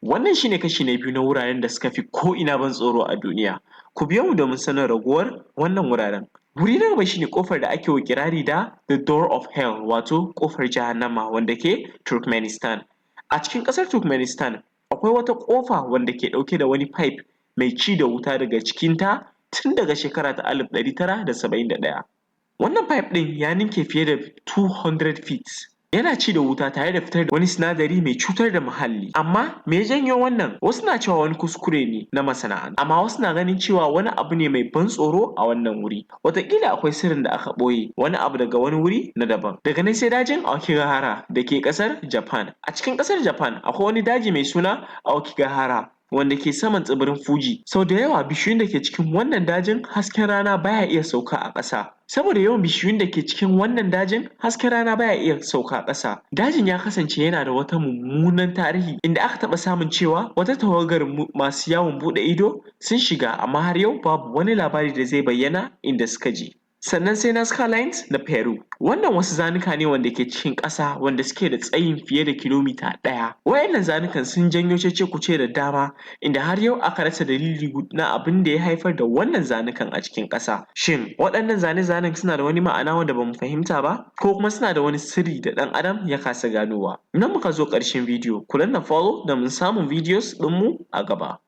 Wannan shine kashi na biyu na wuraren da suka fi ko'ina ban tsoro a duniya. Ku biyo mu domin sanin ragowar wannan wuraren. Wuri na gaba shine ƙofar da ake wa kirari da "The Door of Hell", wato ƙofar jahannama, wanda ke Turkmenistan. A cikin ƙasar Turkmenistan akwai wata ƙofa wanda ke ɗauke da wani pipe mai ci da wuta daga cikinta tun daga shekara ta 1971. Wannan pipe ɗin ya ninke fiye da 200 feet, yana ci da wuta tare da fitar da wani sinadari mai cutar da muhalli. Amma me ya janyo wannan? Wasu na cewa wani kuskure ne na masana'antu, amma wasu na ganin cewa wani abu ne mai ban tsoro a wannan wuri. Wataƙila akwai sirrin da aka ɓoye, wani abu daga wani wuri na daban. Daga nan sai dajin Aokigahara da ke ƙasar Japan. A cikin ƙasar Japan akwai wani daji mai suna Aokigahara wanda ke saman tsibirin Fuji. Sau da yawa bishiyun da ke cikin wannan dajin, hasken rana baya iya sauka a ƙasa. Saboda yawan bishiyun da ke cikin wannan dajin, hasken rana baya iya sauka ƙasa. Dajin ya kasance yana da wata mummunan tarihi, inda aka taɓa samun cewa wata tawagar masu yawon buɗe ido sun shiga, amma har yau babu wani labari da zai bayyana inda suka je. Sannan sai Nazca Lines na Peru. Wannan wasu zanuka ne wanda ke cikin ƙasa wanda suke da tsayin fiye da kilomita 1. Waɗannan zanukan sun janyo cece-kuce da dama, inda har yau aka rasa dalili na abin da ya haifar da wannan zanukan a cikin ƙasa. Shin waɗannan zane-zanen suna da wani ma'ana wanda bamu fahimta ba, ko kuma suna da wani sirri da ɗan Adam ya kasa ganowa? Nan muka zo ƙarshen bidiyo. Ku danna follow domin samun videos ɗinmu a gaba.